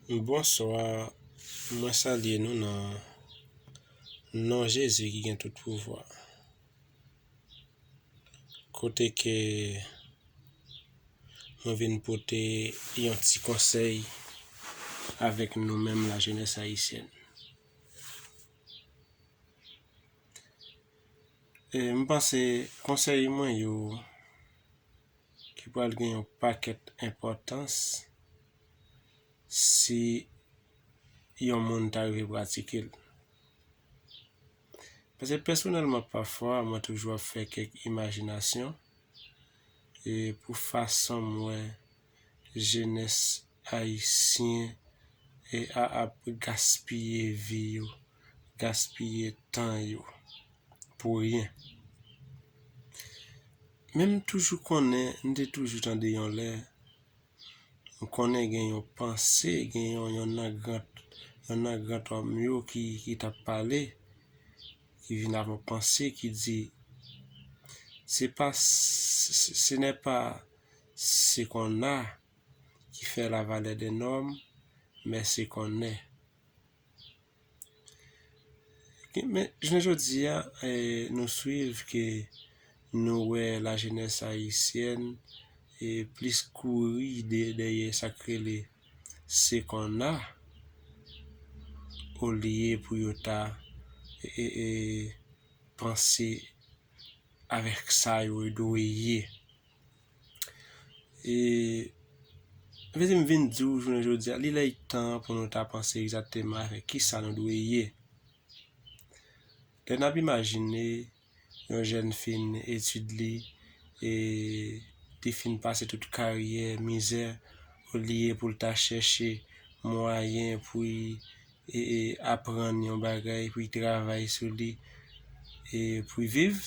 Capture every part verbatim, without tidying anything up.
Bonswa, mwen salye nou nan non Jezi ki gen tout pouvwa. Kote ke mwen vin pote yon ti konsèy avèk nou menm lajenès ayisyèn. E m panse konsèy mwen yo ki pral gen yon pakèt enpòtans si yon moun ta rive pratike l. Paske pèsonèlman, pafwa, mwen toujou ap fè kèk imajinasyon, e pou fason m wè jenès ayisyen, e a ap gaspiye vi yo, gaspiye tan yo, pou ryen. Men m toujou konnen, m te toujou tande yon lè, m konnen gen yon panse, gen yon, yon nan gran, yon nan gran òm yo ki, ki t ap pale, ki vin avè yon panse ki di, c'est pas, ce ce n'est pas ce qu'on a qui fait la valeur d'un homme, mais ce qu'on est. Men, jounen jodi a, eh, nou swiv ke nou wè lajenès ayisyèn, eh, plis kouri de, dèyè sa k rele ce qu'on a, olye pou yo ta, eh, eh, eh, panse avèk sa yo dwe ye. E, vle di m vin di w jounen jodi a, li lè tan pou nou ta panse egzakteman avèk kisa nou dwe ye. Lè n ap imajine yon jèn fin etid li, e li fin pase tout karyè, mizè, olye pou l ta chèche mwayen pou l e, e, aprann yon bagay, pou l travay sou li, e pou l viv.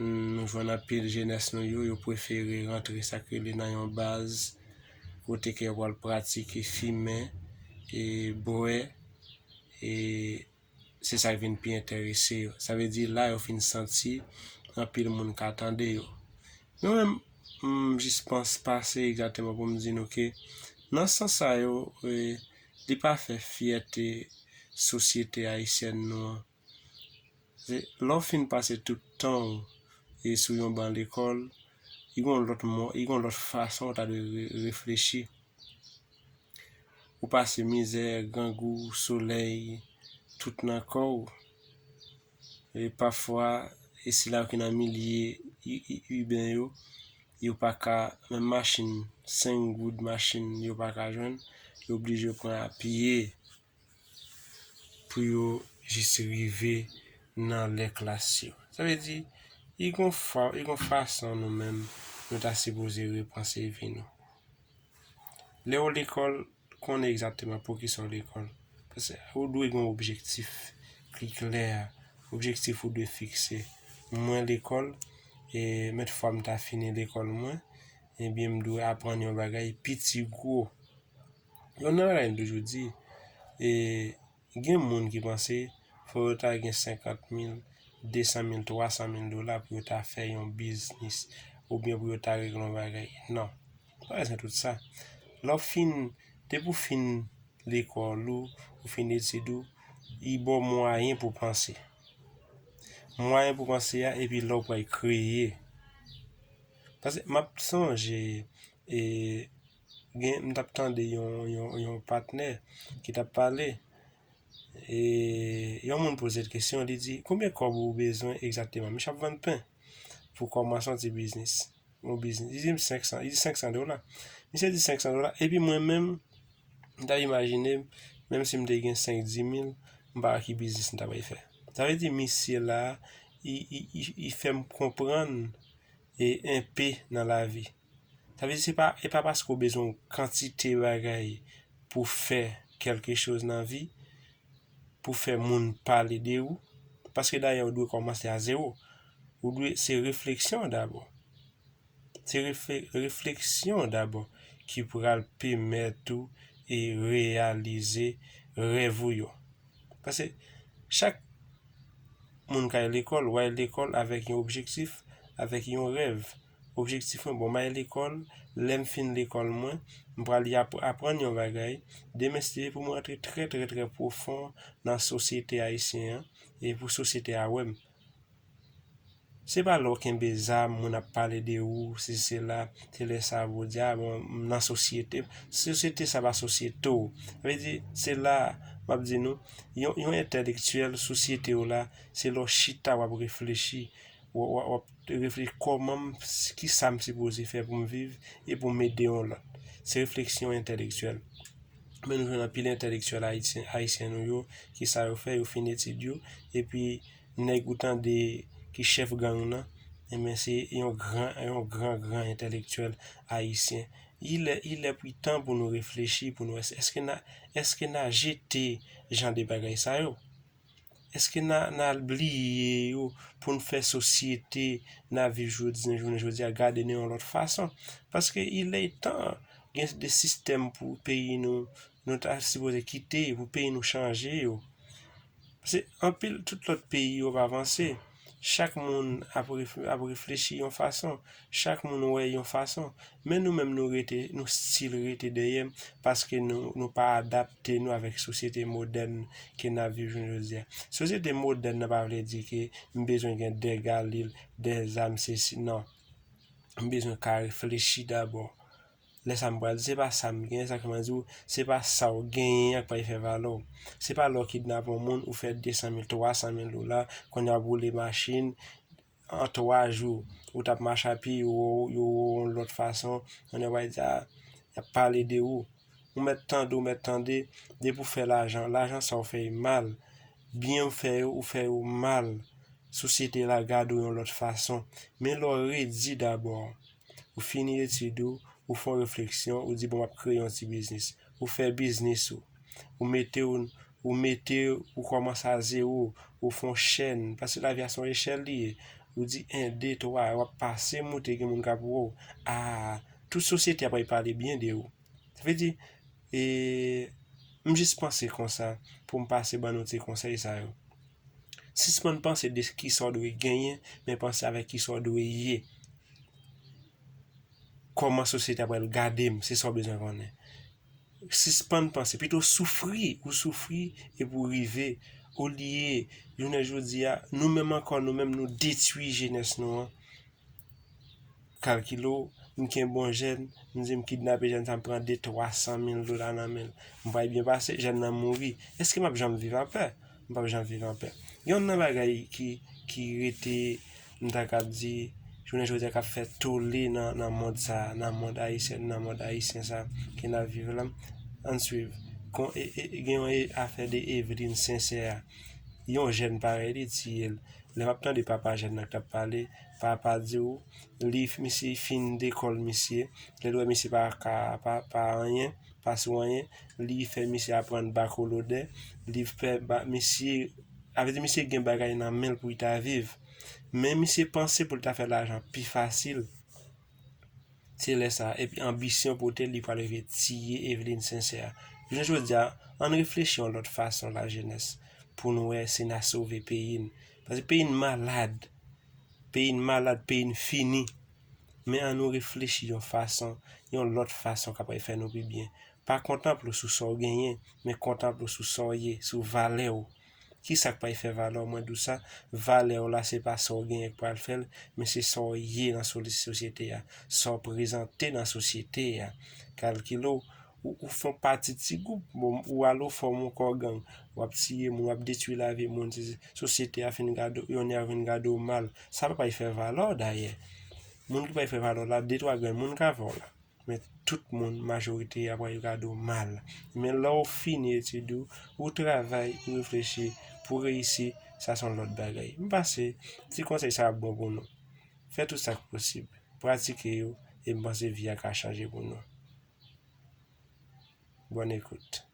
Nou jwenn anpil jenès nou yo, yo prefere rantre sa k rele nan yon baz, kote ke yo pral pratike fimen, e bwè, e se sa k vin pi enterese yo. Sa vle di la yo fin santi anpil moun ka tande yo. Men mwen, m jis pans pase egzakteman pou m di nou ke nan sans sa yo, e, li pa fè fyète sosyete ayisyèn nou an. Se, lè w fin pase tout tan w e sou yon ban lekòl, li gon lòt mo, li gon lòt fason w ta dwe re-, reflechi. Ou pase mizè, grangou, solèy, tout nan kò w. E pafwa, e sila yo ki nan milye i-, i-, iben yo, yo pa ka, menm machin, senk goud machin, yo pa ka jwenn, yo oblije pran a pye pou yo jis rive nan lè klas yo. Sa vle di, li gon fa-, li gon fason nou menm, nou ta sipoze repanse vi nou. Lè w lekòl, konnen egzakteman poukisa w lekòl. Paske ou dwe gen yon objektif ki klè, objektif ou dwe fikse. Mwen lekòl, e mèt fwa m ta fini lekòl mwen, ebyen m dwe aprann yon bagay piti gwo. Yon nan bagay m toujou di, e gen moun ki panse fò yo ta gen senkant mil, de san mil, twa san mil dola pou yo ta fè yon biznis, oubyen pou yo ta regle yon bagay. Non. Pa bezwen tout sa. Lè w fin, depi w fin lekòl ou, ou fin etid ou, li ba w mwayen pou w panse. Mwayen pou w panse a, epi lè w pral kreye. Paske m ap sonje, e, gen, m t ap tande yon, yon, yon patnè ki t ap pale. E, yon moun poze l kesyon, li di, "Konbyen kòb ou bezwen egzakteman?" Misye ap vann pen pou kòmanse yon ti biznis. Yon biznis. Li di m senk san, li di senk san dola. Misye di senk san dola. Epi mwen menm, m t ap imajine m, menm si m te gen senk, di mil, m pa wè ki biznis m ta pral fè. Sa vle di misye la, li, li, li, li fè m konprann e enpe nan lavi. Sa vle di se pa, e pa paske w bezwen yon kantite bagay pou fè kèlke choz nan vi, pou fè moun pale de ou, paske dayè ou dwe kòmanse a zewo. Ou dwe, se refleksyon dabò. Se refle-, refleksyon dabò ki pral pèmèt ou e reyalize rèv ou yo. Paske chak moun k al lekòl, w al lekòl avèk yon objektif, avèk yon rèv. Objektif mwen, bon, m al lekòl, lè m fin lekòl mwen, m pral aprann yon bagay. Demen, se pou mwen rantre trè, trè, trè pwofon nan sosyete ayisyen an, e pou sosyete a wè m. Se pa lè w kenbe zam, moun ap pale de ou, se sela, se lè sa pou w di, a, bon, m nan sosyete. Sosyete sa pa sosyete w. Sa vle di, se la, m ap di nou, yon, yon entèlektyèl, sosyete w la, se lè w chita, w ap reflechi, w, w, w ap reflechi kòman m, ki sa m sipoze fè pou m viv e pou m ede yon lòt. Se refleksyon entèlektyèl. Men nou jwenn anpil entèlektyèl ayisyen, ayisyen nou yo, ki sa yo fè, yo fin etid yo, epi nèg ou tande ki chèf gang nan, enben se yon gran, yon gran, gran entèlektyèl ayisyen. Il è, il è pou tan pou nou reflechi, pou nou, èske n a, èske n a jete jan de bagay sa yo? Èske n a, n a bliye yo pou n fè sosyete n a viv jodi, jounen jodi a gade nan yon lòt fason? Paske il è tan, gen de sistèm pou peyi nou, nou ta sipoze kite pou peyi nou chanje yo. Paske anpil, tout lòt peyi yo pa avanse. Chak moun ap ref-, ap reflechi yon fason. Chak moun wè yon fason. Men nou menm nou rete, nou still rete dèyè paske nou, nou pa adapte nou avèk sosyete modèn ke n ap viv jounen jodi a. Sosyete modèn nan pa vle di ke m bezwen gen de galil, de zam, sesi, non. M bezwen ka reflechi dabò. Lè sa m pral di, se pa sa m genyen, sa k fè m di w, se pa sa w genyen an k pral fè valè w. Se pa lè w kidnape yon moun, ou fè de san mil, twa san mil dola, kounye a w ap woule machin, an twa jou, ou t ap mache a pye, yo, yo, yo wè w yon lòt fason, kounye a w pral di, a, y ap pale de ou. Ou mèt tande, ou mèt tande, depi w fè lajan, lajan sa w fè yo mal, byen w fè yo, ou fè yo mal. Sosyete la gade w yon lòt fason. Men lè w redi dabò, ou fini etid ou, ou fè yon refleksyon, ou di, bon, m ap kreye yon ti biznis. Ou fè biznis ou. Ou mete w, ou mete, ou kòmanse a zewo, ou fè yon chèn, paske lavi a se yon echèl li ye. Ou di en, de, twa, w ap pase moute, gen moun k ap wè w. A, tout sosyete a pral pale byen de ou. Sa vle di, e, m jis panse konsa pou m pase ban nou ti konsèy sa yo. Sispann panse de kisa w dwe genyen, men panse avèk kisa w dwe ye. Kòman sosyete a pral gade m, se sa w bezwen konnen. Sispann panse, pito soufri, ou soufri epi w rive, olye, jounen jodi a, nou menm ankò, nou menm nou detwi jenès nou an. Kalkile w, m kenbe yon jèn, m di m kidnape jèn sa, m pran de, twa san mil dola nan men l. M pral byen pase, jèn nan mouri. Èske m ap janm viv anpè? M p ap janm viv anpè. Youn nan bagay ki, ki rete, m ta kab di, jounen jodi a k ap fè tole nan, nan mond sa, nan mond ayisyen, nan mond ayisyen sa ke n ap viv la. Ann swiv. Kon, e, e, gen yon e, afè de Eveline Sincère. Yon jèn parèy li tiye l. Lè m ap tande papa jèn nan k t ap pale, papa di w, li, misye fin lekòl misye, lè l wè misye pa ka, pa, pa anyen, pa sou anyen, li fè misye aprann bakolodè, li fè ba, misye, avè di misye gen bagay nan men l pou li ta viv. Men misye panse pou li ta fè lajan pi fasil. Se lè sa, epi anbisyon pote l, li pral rive tiye Eveline Sincère. Jounen jodi a, ann reflechi yon lòt fason, lajenès, pou n wè si n a sove peyi n. Paske peyi n malad. Peyi n malad, peyi n fini. Men ann nou reflechi yon fason, yon lòt fason k ap fè nou pi byen. Pa kontanple w sou sa w genyen, men kontanple w sou sa w ye, sou valè w. Kisa k pral fè valè w? Mwen di w sa, valè w la, se pa sa w genyen k pral fè l, men se sa w ye nan soli-, sosyete a, sa w prezante nan sosyete a. Kalkile w, ou, ou fè pati ti gwoup, bon, ou al ofè w yon kò gang, w ap tiye moun, w ap detwi lavi moun, se, se, sosyete a fin gade w, yonn a vin gade w mal. Sa pa pral fè valè w dayè. Moun ki pral fè valè w la, de twa grenn moun k avè w la. Men tout moun, majorite a pral gade w mal. Men lè w fini etid ou, ou travay, ou reflechi, pou w reyisi, sa se yon lòt bagay. M panse, ti konsèy sa ap bon pou nou. Fè tout sa k posib. Pratike yo, e m panse vi a ka chanje pou nou. Bòn ekout.